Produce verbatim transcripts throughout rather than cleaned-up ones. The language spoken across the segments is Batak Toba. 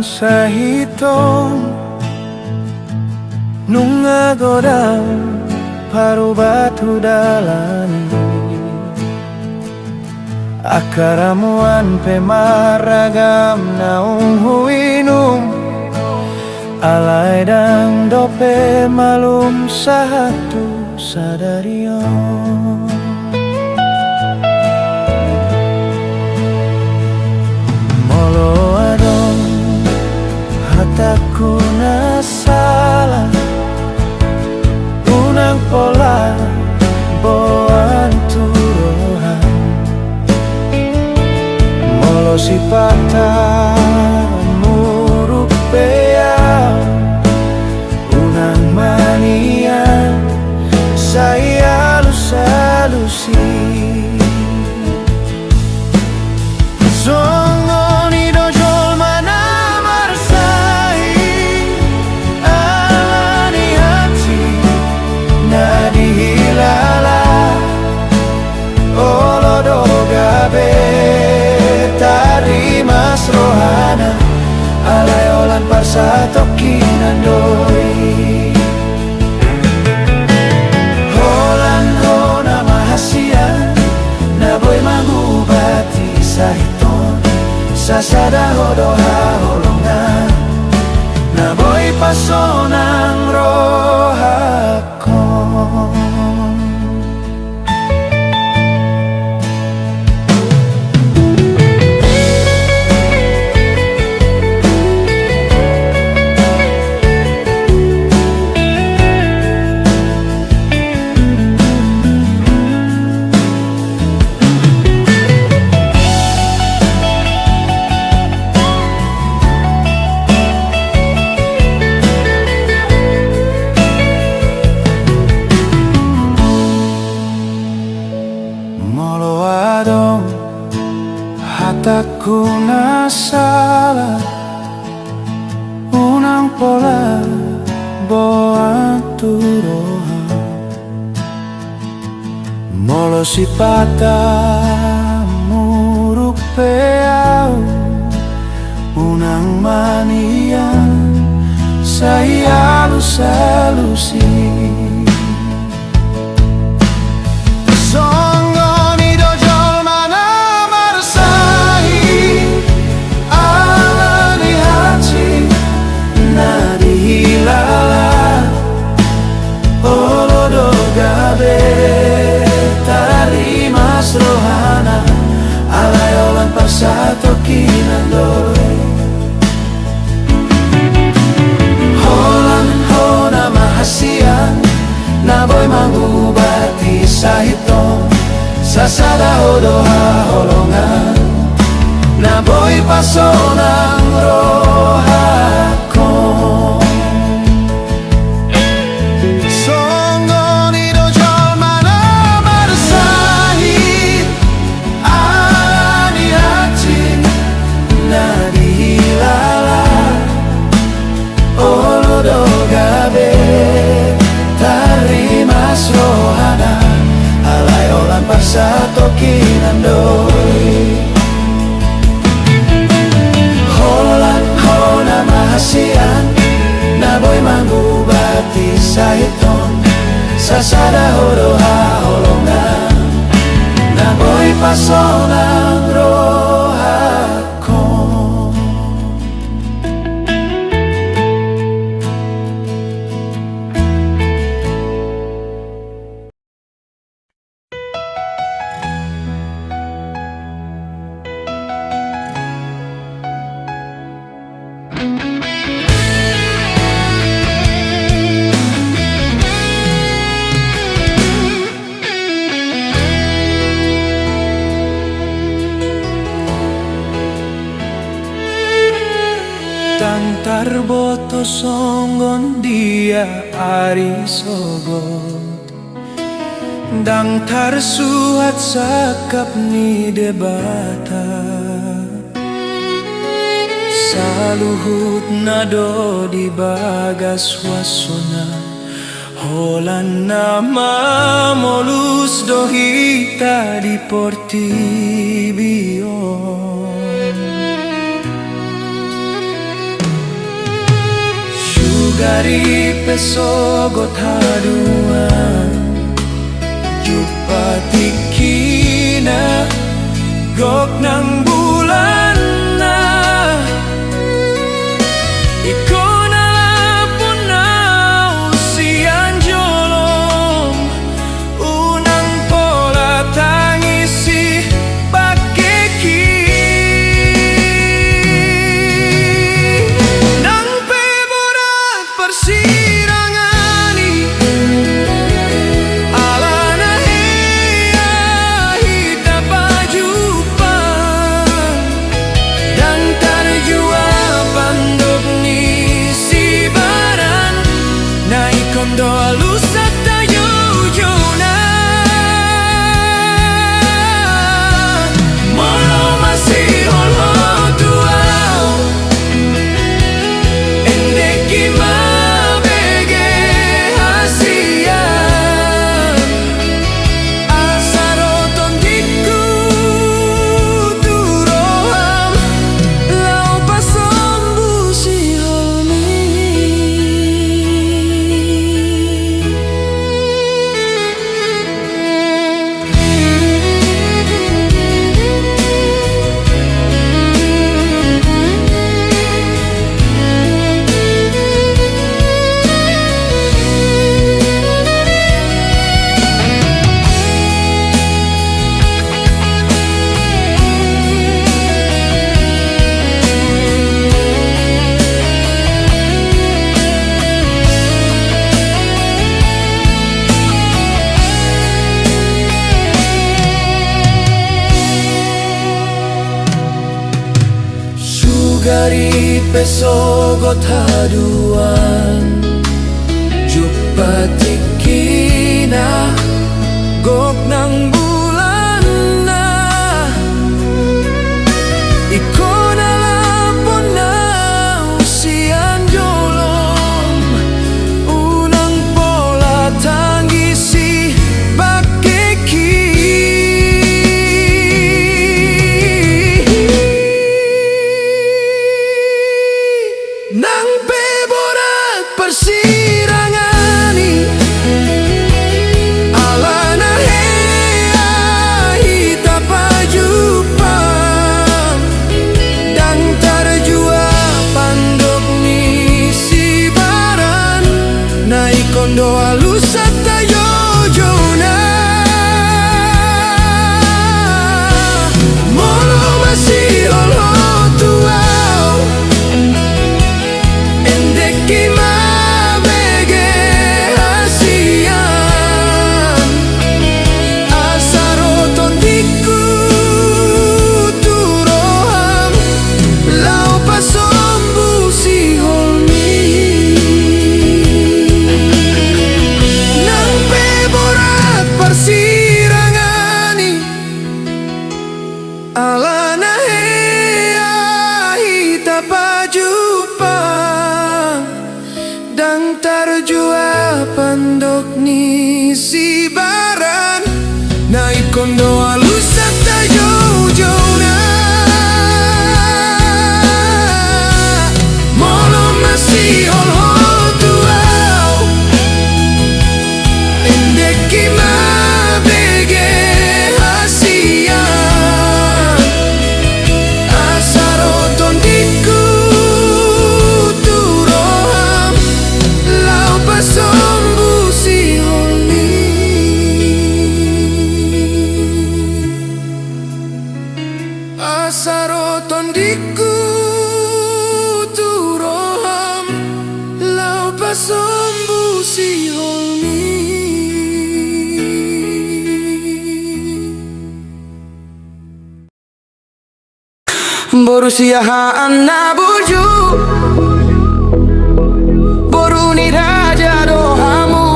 Sahit on nunga godang parubat tu dalan i. Angka ramuan pe marragam naung huinum, alai ndang dope malum sahat tu sadari on. Molo adong hatangku na sala, unang pola boan tu roha. Molo sipata muruk pe au, unang manian sai alusalus i. Songon i do jolma na marsahit ala ni hansit na dihilala. Olo do gabe tarrimas rohana, alai holan parsatongkinan do i. Holan Ho nama hasian, na boi mangubati sahit on, sasada Ho do haholongan, na boi pasonang rohangku. Molo adong hatangku na sala, unang pola boan tu roha. Molo sipata muruk pe au, unang manian sai alusalus i. Songon i do jolma na marsahit ala ni hansit na dihilala. Olo do gabe tarrimas rohana, alai holan parsatongkinan do i. Holan Ho nama hasian, na boi mangubati sahit on, sasada Ho do haholongan, na boi pasonang rohangku. Songon i do jolma na marsahit ala ni hansit na dihilala. Olo do gabe tarrimas rohana, alai holan parsatongkinan do i. Holan Ho nama hasian, na boi mangubati sahit on, sasada Ho do haholongan, na boi pasonang rohangku. Ndang tarboto songon dia ari sogot, ndang tarsuhat sangkap ni Debata. Saluhutna do di bagas huasona, holan na mamolus do hita di portibi on. Sugari pe sogot haduan, jumpa tingkina, gok nang bulanna. Ingkon ala pun au sian jolom, unang pola tangisi bakeki. Nang pe borat parsirangan i, alana hea hita pajumpang. Ndang tarjua pandok ni sibaran, na ingkon do alusan tajoujou na. Molo masihol ho tu au, endek i ma bege hasian. Asa ro tondingku tu roham, laho pasombu siholmi. Sugari pe sogot haduan, jumpa tingkina, gok nang bulanna. Ingkon ala pun au sian jolom, unang pola tangisi bakeki. Nang pe borat parsirangan i, alana hea hita pajumpang. Ndang tarjua pandok ni sibaran, na ingkon do alusan tajoujou na. Molo masihol ho tu au, endek i ma bege hasian. Asa ro tondingku tu roham, laho pasombu siholmi. Nang pe borat parsirangan i, alana hea hita pajumpang. Ndang tarjua pandok ni sibaran, na ingkon do alusan tajoujou na. Molo masihol ho tu au, endek i ma bege hasian. Asa ro tondingku tu roham, laho pasombu siholmi. Asa ro tondingku tu roham, laho pasombu siholmi. Boru Siahaan na burju, boru ni raja do hamu.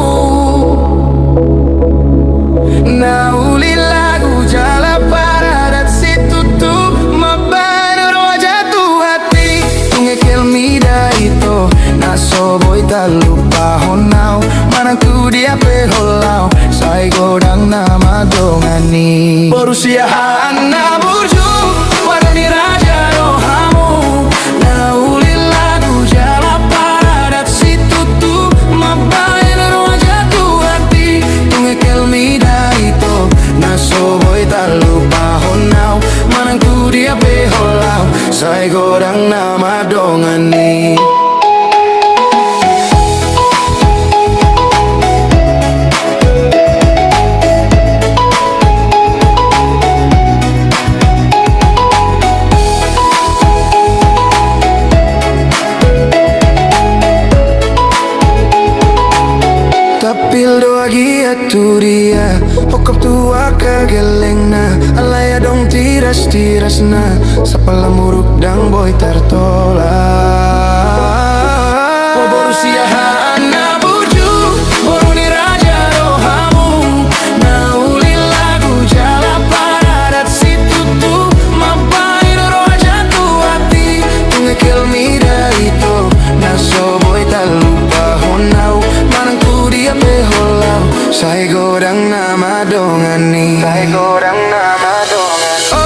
Na uli lagu jala paradat situtu, mambahen roha jatuh hati. Tung engkelmi da ito, na so boi talupahon au, manang tu dia pe ho laho, sai godang na mandongani. Boru Siahaan na burju, boru ni raja do hamu. Na uli lagu jala paradat situtu, Tu dia, hohom tu angka gellengna, alai adong tiras-tirasna, sampala muruk ndang boi tartolap. O boru Siahaan na burju, boru ni raja do hamu, na uli lagu jala paradat situtu, mambahen roha jatuh hati, tung hengkel mida ito, na so boi tarlupahon au, manang tu dia pe ho laho. Sai godang na mandongani. Sai godang na mandongani. Oh.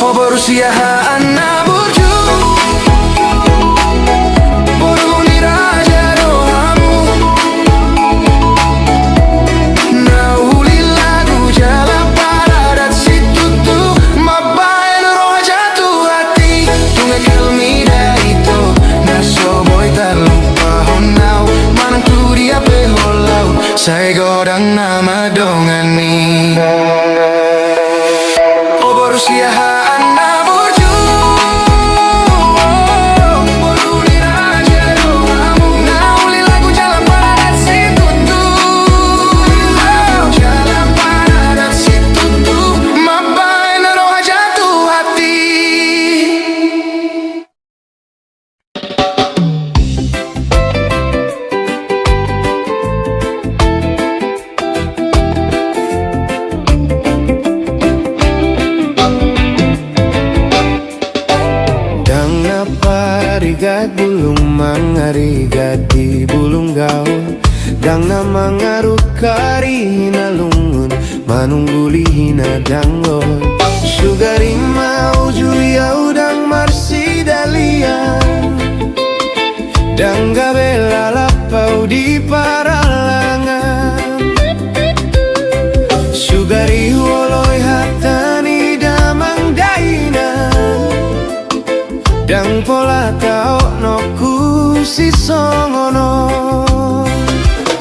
O boru Siahaan na burju, boru ni raja do hamu, na uli lagu jala paradat situtu, mambahen roha jatuh hati, tung hengkel mida ito, na so boi tarlupahon au, manang tu dia pe ho laho. Sai godang na mandongani. O boru Siahaan na burju, boru ni raja do hamu, na uli lagu jala paradat situtu, jala paradat situtu, mambahen roha jatuh hati. Ndang na parigat bulung mangarigat di bulung gaol, ndang na mangaruk ari hinalungun, manungguli hinadangol. Sugari ma uju i au ndang marsidalian, ndang gabe lalap au di paralangan. Sugari huoloi hata ni damang dainang, ndang pola taononku sisongon on.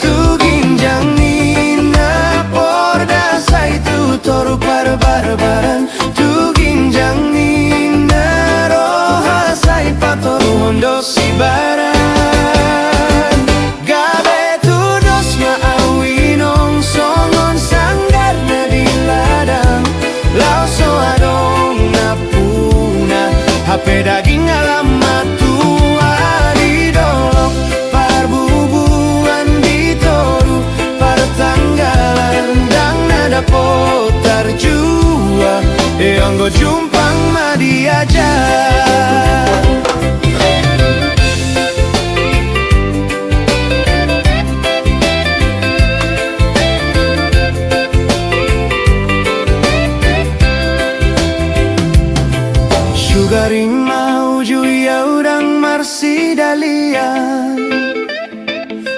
Tu ginjang ninna porda sai tu toru parbarbaran, tu ginjang ninna roha sai patoruhon dos sibaran. Gabe tudos ma au inong songon sanggar na di ladang, laos so adong nampuna, hape daging alam ma tua di dolok, parbubuan di toru, partanggalan ndang na dapot tarjua, e anggo jumpang ma diajak. Sugari ma uju i au ndang marsidalian,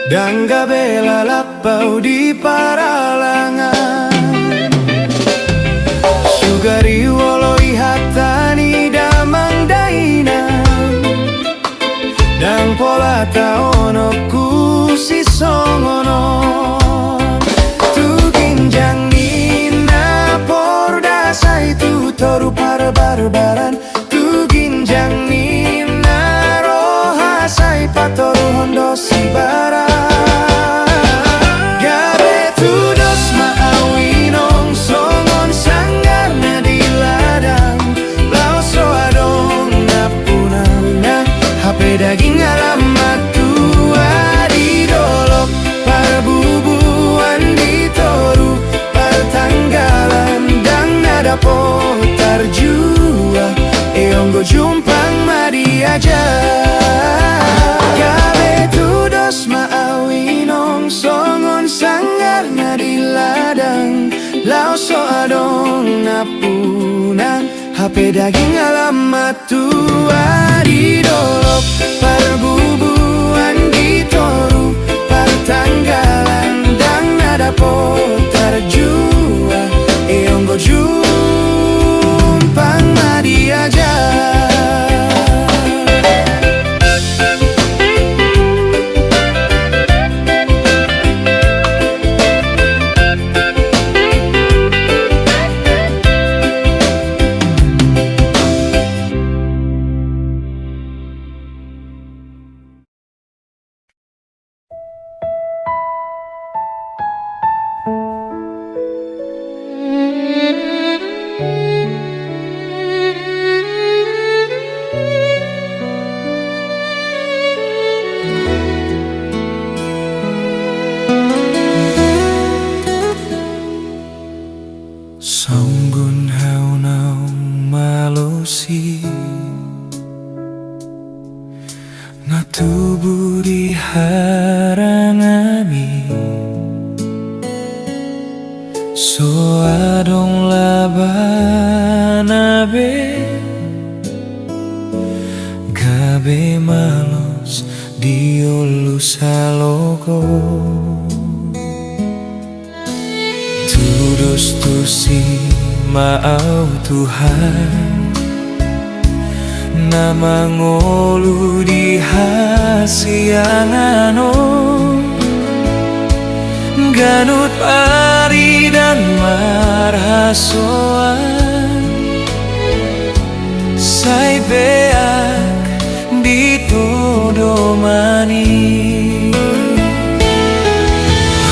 ndang gabe lalap au di paralangan. Sugari huoloi hata ni damang dainang, ndang pola taononku sisongon on. Tu ginjang ninna porda sai tu toru parbarbaran, tu ginjang ninna roha sai patoruhon dos sibaran. Gabe tudos ma au inong songon sanggar na di ladang, laos so adong nampuna, hape daging alam ma tua di dolok, parbubuan di toru, partanggalan ndang na dapot tarjua, e anggo jumpang ma diajak. Gabe tudos ma au inong songon sanggar na di ladang, laos so adong nampuna, hape daging alam ma tua di dolok, parbubuan di toru, partanggalan ndang na dapot tarjua, e anggo jumpang ma diajak. So adong labana be gabe malos di olus halogo. Tudos tusi ma au Tuhan, na mangolu di hasiangan on, ganup ari ndang marhasoan, sai peak di podomani.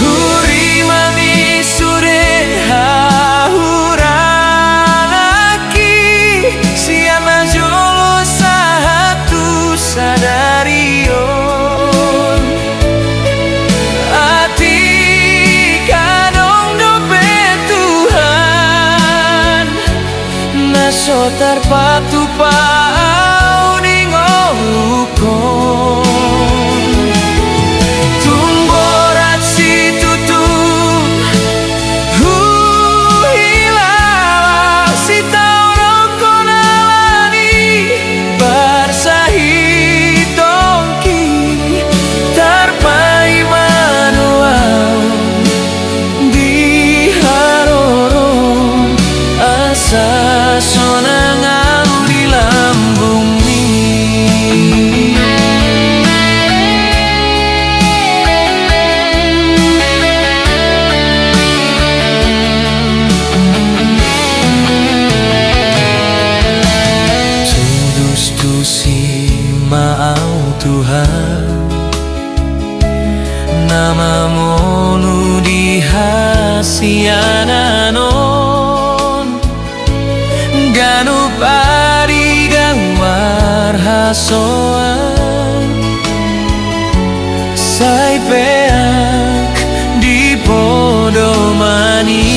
Hurimani sude hahurang nangkin, sian na jolo sahat tu sadari on. Atik adong dope Tuhan, na so tarpatupa au ni ngolungkon. Tung borat situtu huhilala, sitaonokhon ala ni parsahitonki, tarpaima do au di haroro, asa sonang au di lambungmi. Tudos tusi ma au Tuhan, na mangolu di hasiangan on, ganup ari ndang marhasoan, sai peak di podomani.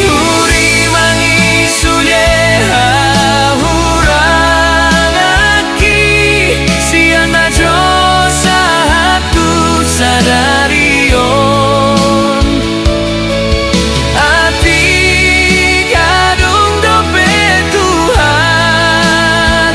Hurimani sude hahurang nangkin, sian na jolo sahat tu sadari on. Atik adong dope Tuhan,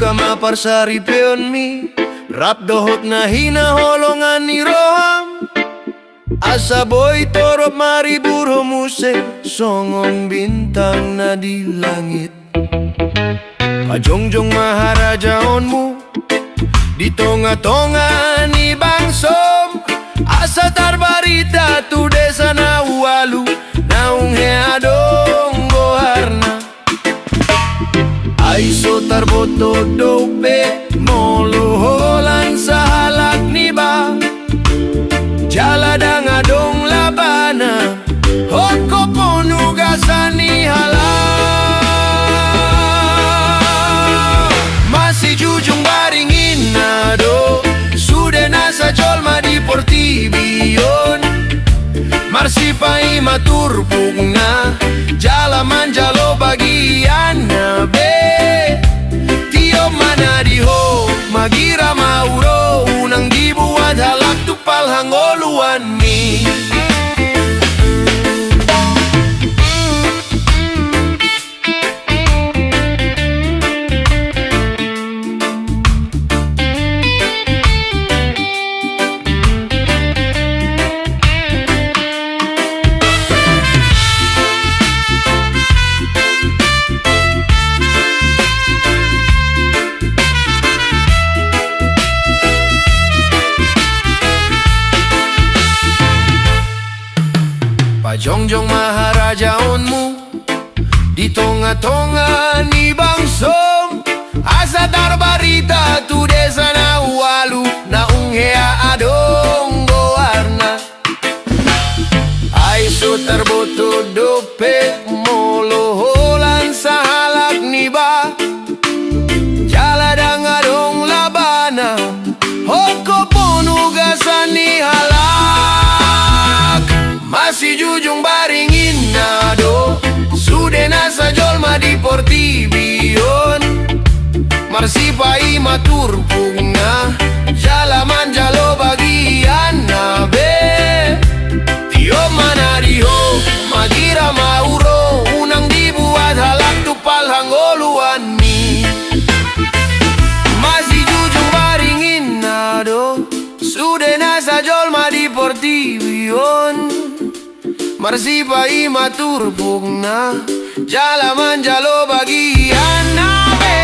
Buka ma parsaripeonmi rap dohot na hinaholongan ni roham, asa boi torop mariburhu muse songon bintang na di langit. Pajongjong ma harajaonmu di tongatonga ni bangsom, asa tarbarita tu desa na ualu naung hea adong goarna. Ai so tarboto dope molo holan sahalak niba, jala ndang adong labana, hongkop on ugasan ni halak. Masijujung baringinna do sude nasa jolma di portibi on. Marsipaima turpukna jala manjalo bagianna be. Tiop ma na di ho, magira ma uro, unang dibuat halak tumpal hangoluanmi. Pajongjong ma harajaonmu di tongatonga ni bangsom, asa tarbarita tu desa na ualu naung hea adong goarna. Ai so tarboto dope molo holan sahalak niba, jala ndang adong labana, hongkop on ugasan ni halak. Masijujung baringinna do sude nasa jolma di portibi on. Marsipaima turpukna jala manjalo bagianna be. Tiop ma na di ho, magira ma uro, unang dibuat halak tumpal hangoluanmi. Masijujung baringinna do sude nasa jolma di portibi on. Marsipaima turpukna jala manjalo bagianna be.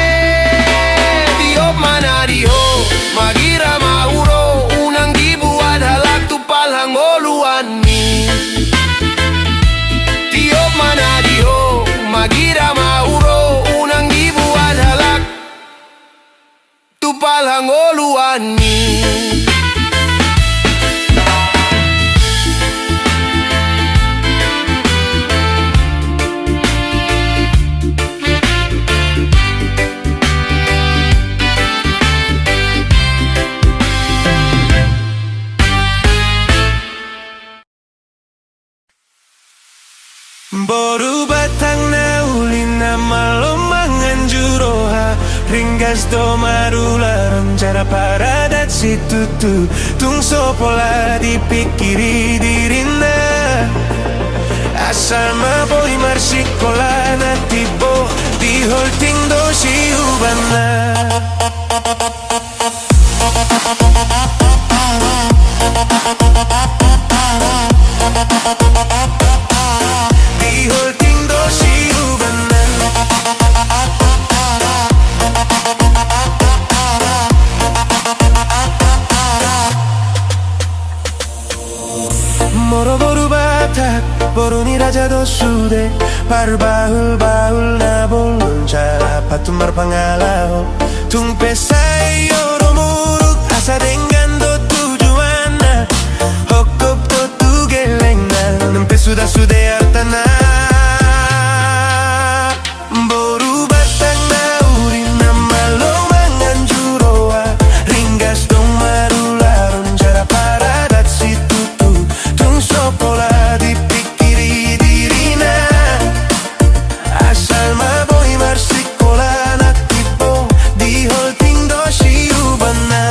Tiop ma na di ho, magira ma uro, unang dibuat halak tumpal hangoluanmi. Tiop ma na di ho, magira ma uro, unang dibuat halak tumpal hangoluanmi. Boru Batak na uli na malo manganju roha, ringgas do marularon jala paradat situtu, tung so pola dipingkiri dirina. Asal ma boi marsikola na timbo, di holting do siubanna. Di holting do siubanna. Molo boru Batak, boru ni raja do sude, parbahulbahul na bolon jala patut marpangalaho. Tung pe sai olo muruk, asa denggan do tujuanna, hongkop do tu gellengna, nang pe suda sude artana. Boru Batak na uli na malo manganju roha, ringgas do marularon jala paradat situtu, tung so pola dipingkiri dirina. Asal ma boi marsikola na timbo, di holting do siubanna.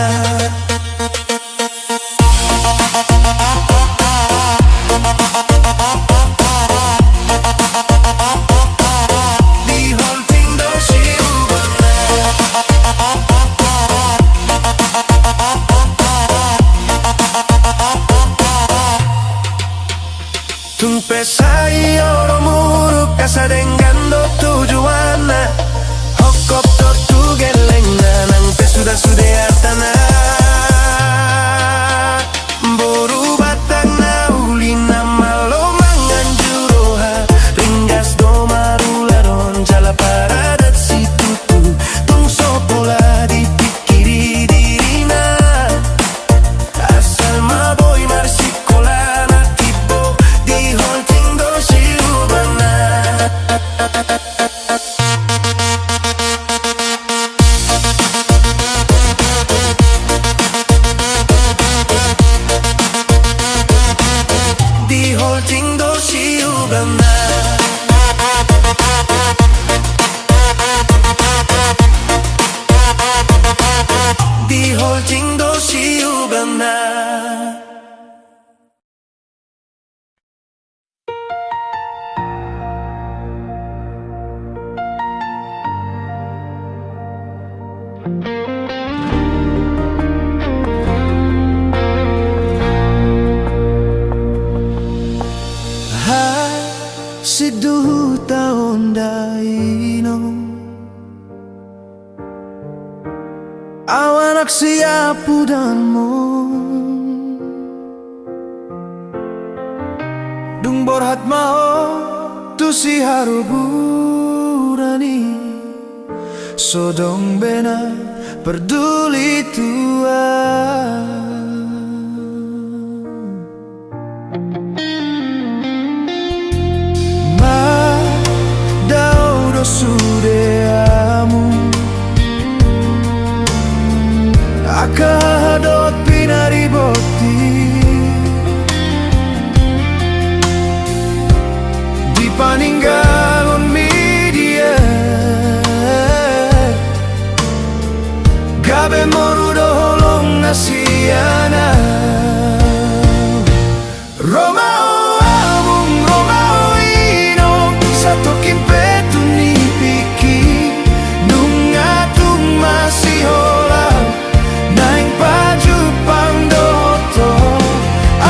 Ha, sinduhuta on da inom. Au anak siampudanmon. Dung borhat ma ho tu siharoburan i, so dong be na parduli tu au. Ma dao do sude hamu angka haha dohot pinaribot i. Di paninggalonmi dia gabe moru do holong na sian au. Ro ma ho among, ro ma ho inong, satongkin pe tu nipingki. Nunga tung masihola, naeng pajumpang dohot ho.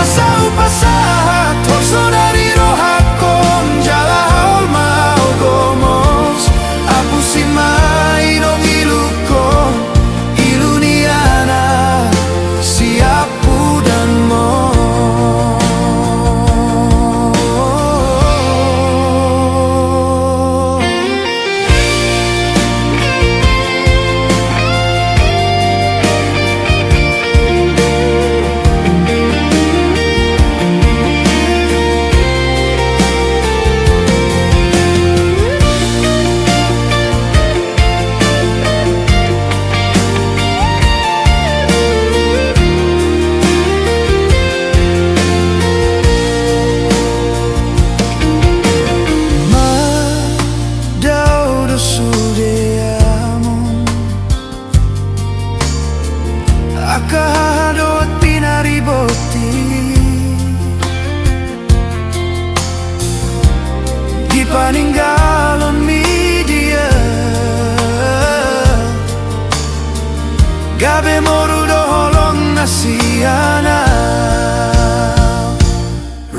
Asa hupasahat holso na di rohangkon, jala haol ma ho gomos. Apusi ma inong ilungkon, ilu ni anak siampudanmon. Ma dao do sude among angka haha dohot pinaribot i. Di paninggalonmi dia gabe moru do holong na sian au.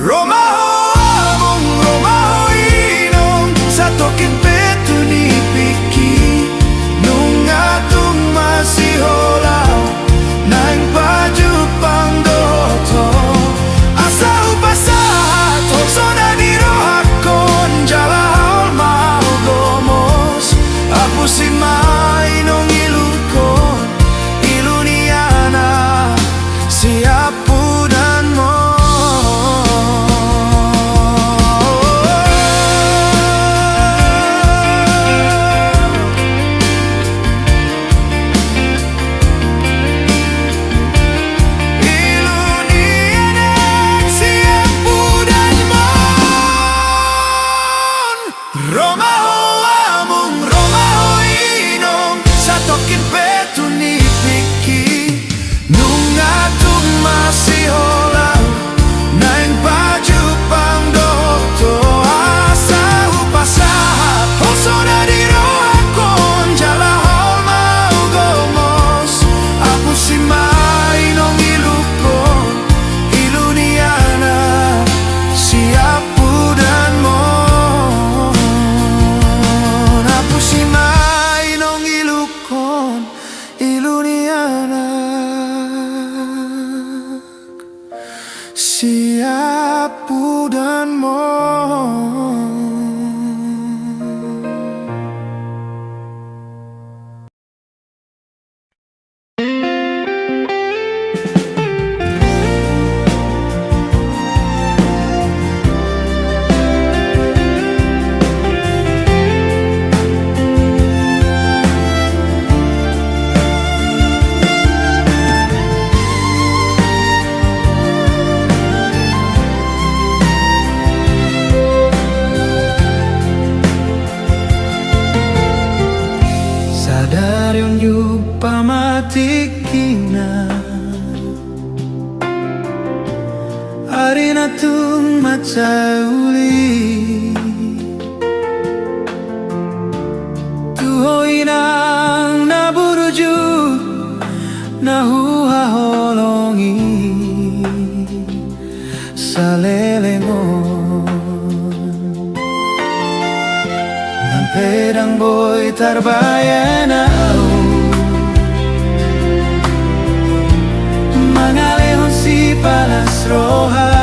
Ro ma ho among, ro ma ho inong, satongkin pe tu nipingki. Nunga tung masihola, naeng pajumpang dohot ho. Asa hupasahat holso na di rohangkon, jala haol ma ho gomos. Apusi ma inong ilungkon, ilu ni anak siampudanmon. Ilu ni anak siampudanmon. Ro ma ho among, ro ma ho inong, satongkin pe tu nipingki. Nunga tung masihola, naeng pajumpang dohot ho. Asa hupasahat holso na di rohangkon, jala haol ma ho gomos. Apusi ma inong ilungkon, ilu ni anak siampudanmon. Apusi ma inong ilungkon, ilu ni anak siampudanmon. Sadari on jumpa ma tingkina, ari na tung mansai uli. Tu ho inang na burju Ndang boi tarbahen ahu mangalehon sipalas roha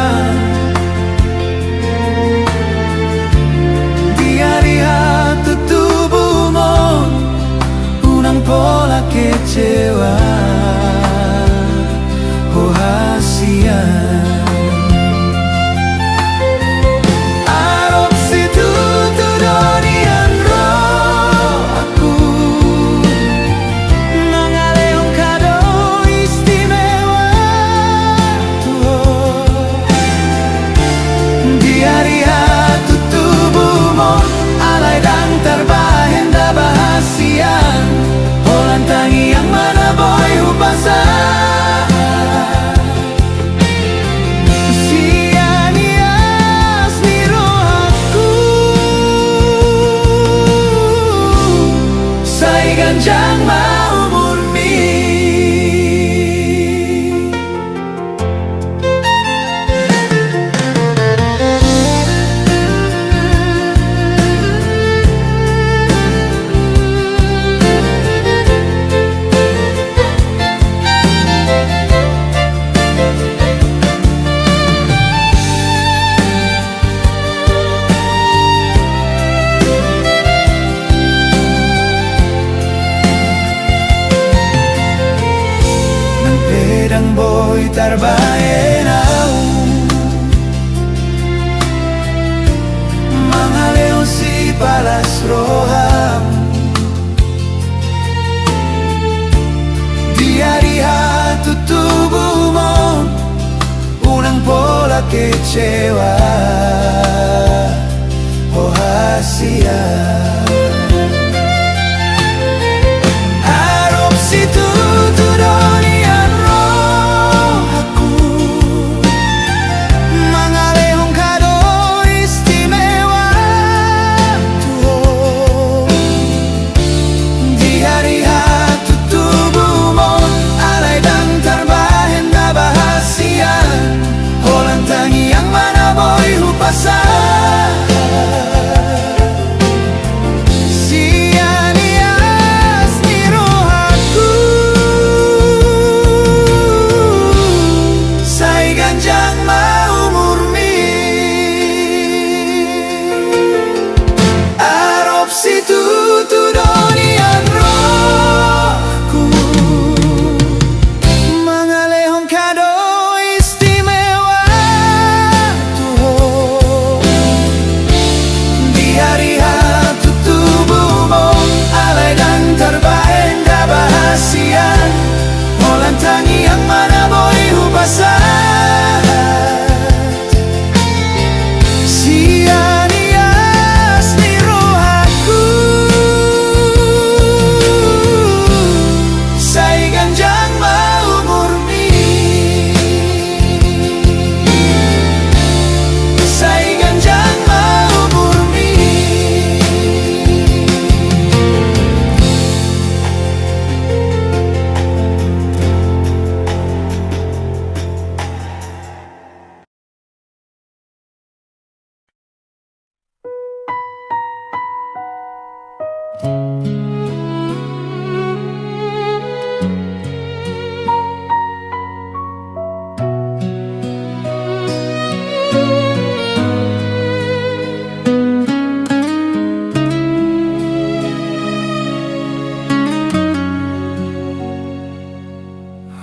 di ari hatutubum on. Unang pola kecewa ho hasian. Adong situtu do nian rohangku mangalehon kado istimewa tu ho di ari hatutubum on. Alai ndang tarbahen daba hasian, holan tangiang ma na boi hupasahat. Sian ias ni rohangku, sai ganjang ma umurmi. Nang pe ndang boi tarbahen ahu mangalehon sipalas roham di ari hatutubum on. Unang pola kecewa ho hasian. Adong situtu do nian rohangku mangalehon kado istimewa tu ho di ari hatutubum on. Alai ndang tarbahen daba hasian, holan tangiang ma na boi hupasahat. Sian ias ni rohangku, sai ganjang ma umurmi. Adong situtu do nian rohangku mangalehon kado istimewa tu ho di ari hatutubum on. Alai ndang tarbahen daba hasian, holan tangiang ma na boi hupasahat. Sian ias ni rohangku, sai ganjang ma umurmi. Sai ganjang ma umurmi.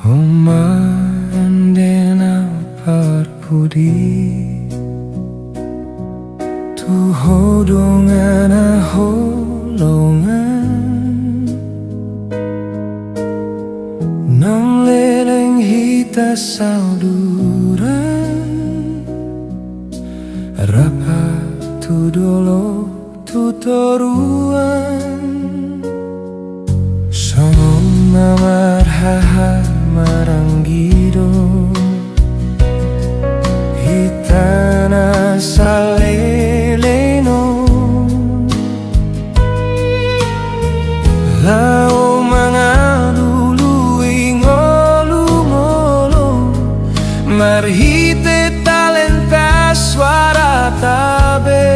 Ho ma ende na parpudi, tu ho dongan na holongan, nang leleng hita sauduran, rap tu dolok tu toruan. Songon na marhaha maranggi do hita na saleleng on, laho mangalului ngolu marhite talenta suarata be.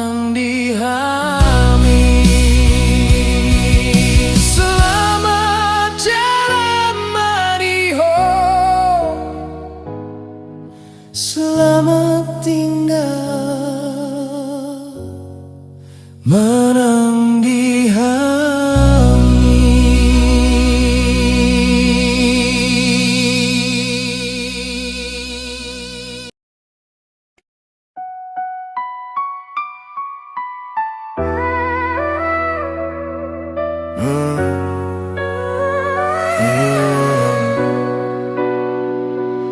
Di hami. Selamat jalan manihol. Selamat tinggal menang di hami.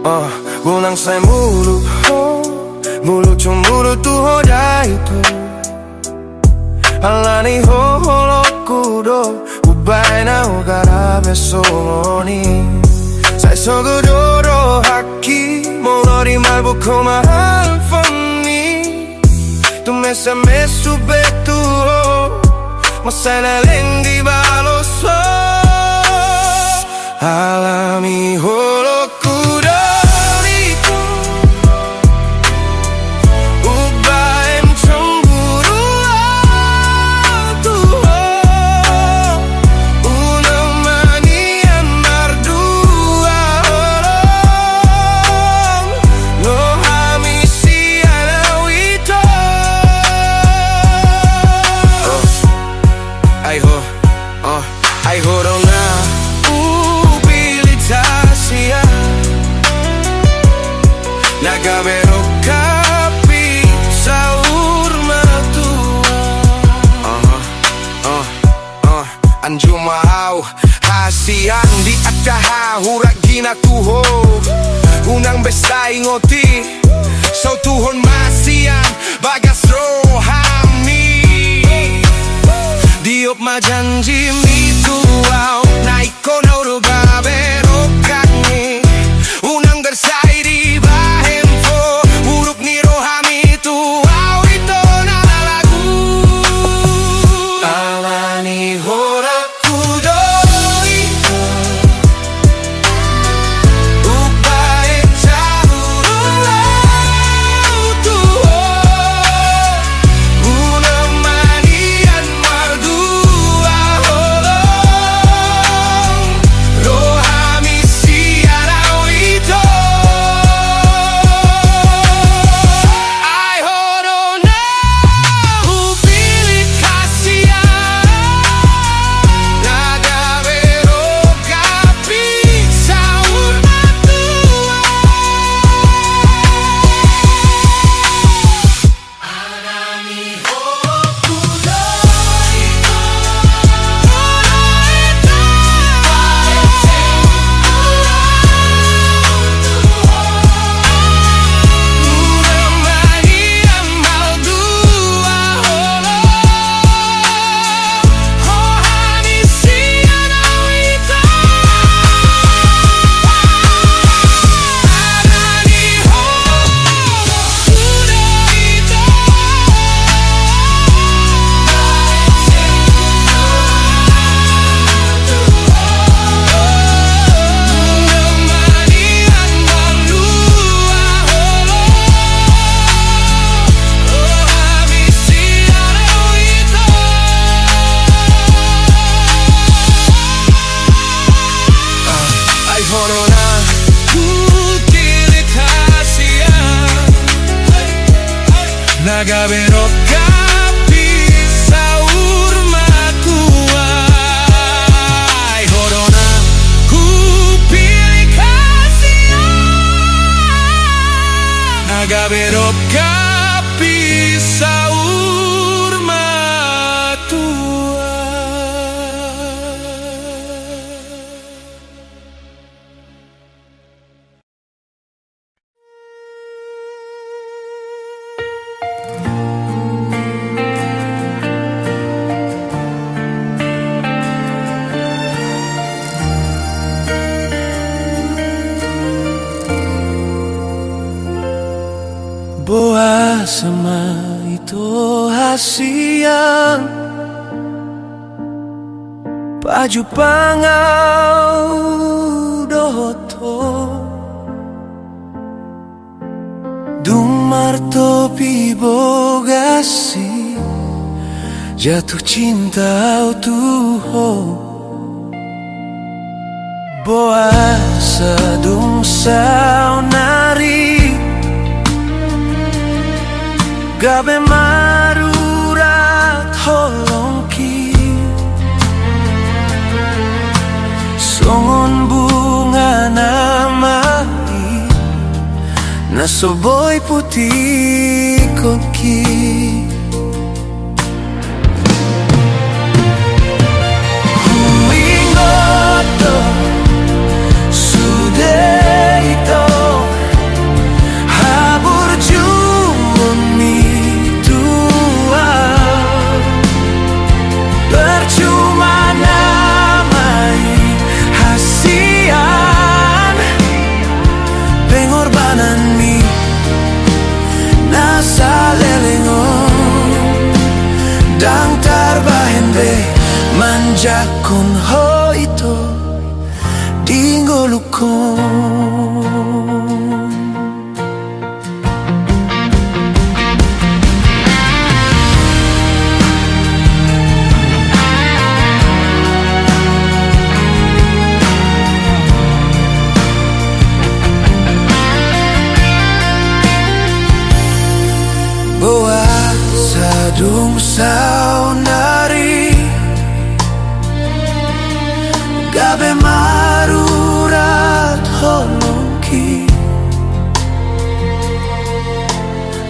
Ah, unang sai mulu ho, mulu tu mulu tu ho da ito. Alani ho holongku do, umbahen ahu gabe songon i. Sai sogo do rohangki, molo di malbuk ho mahalfon i. Tung mesa mesu betu ho, mansai leleng dibalos ho. Alani holongku do i. Umbahen cemburu ahu tu ho, unang manian mardua holong, lo hami sian ahu ito. Ai ho, oh, ai ho do na hupillit hasian, na gabe rongkap i saur matua. Aha, ah, ah. Anju ma ahu hasian di angka hahurang gina tu ho. Unang be sai ingot i, sautuhon ma sian bagas rohami. Diop ma janjimi tu ahu, na ingkon ahu do gabe rongkapmi. Unang be sai dibahen ho huruk ni rohami tu ahu ito na lalagu. Alani ho do Ai ho do na hupillit hasian, na gabe rongkap i saur matua. Ai ho do na hupillit hasian, na gabe rongkap i saur matua. Boasa ma ito hasian, pajumpang ahu dohot ho, dung martopi bogas i. Jatuh cinta au tu ho. Boasa dung saonari gabe marurat holongki, songon bunga na mai na so boi putihonki. Huingot do sude ito haburjuonmi tu au. Percuma nama i hasian pengorbananmi na saleleng on, ndang tarbahen be manjangkon ho ito di ngolungkon. Boasa dung saonari gabe marurat holongki,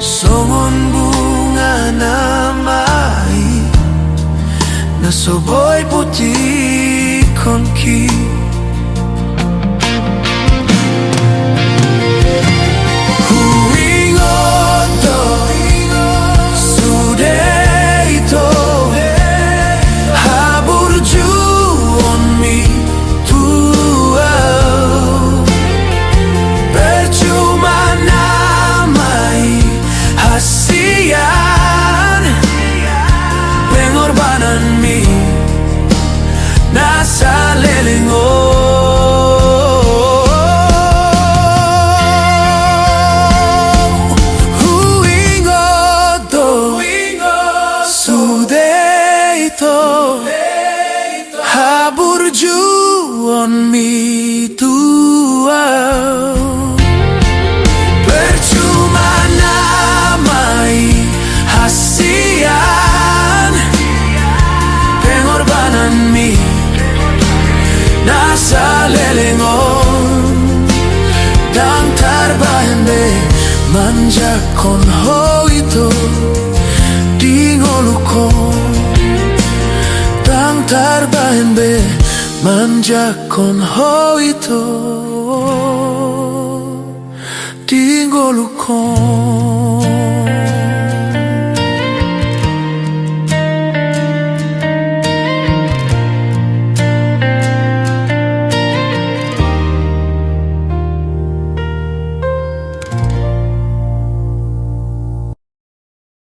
songon bunga na mai na so boi putihonki. Huingot do sude ito haburjuonmi tu au. Percuma nama i hasian pengorbananmi na saleleng on. Huingot do sude ito haburjuonmi tu au. Percuma nama i hasian pengorbananmi na saleleng on, ndang tarbahen be manjangkon ho ito di ngolungkon. Ndang tarbahen be manjangkon ho ito di ngolungkon.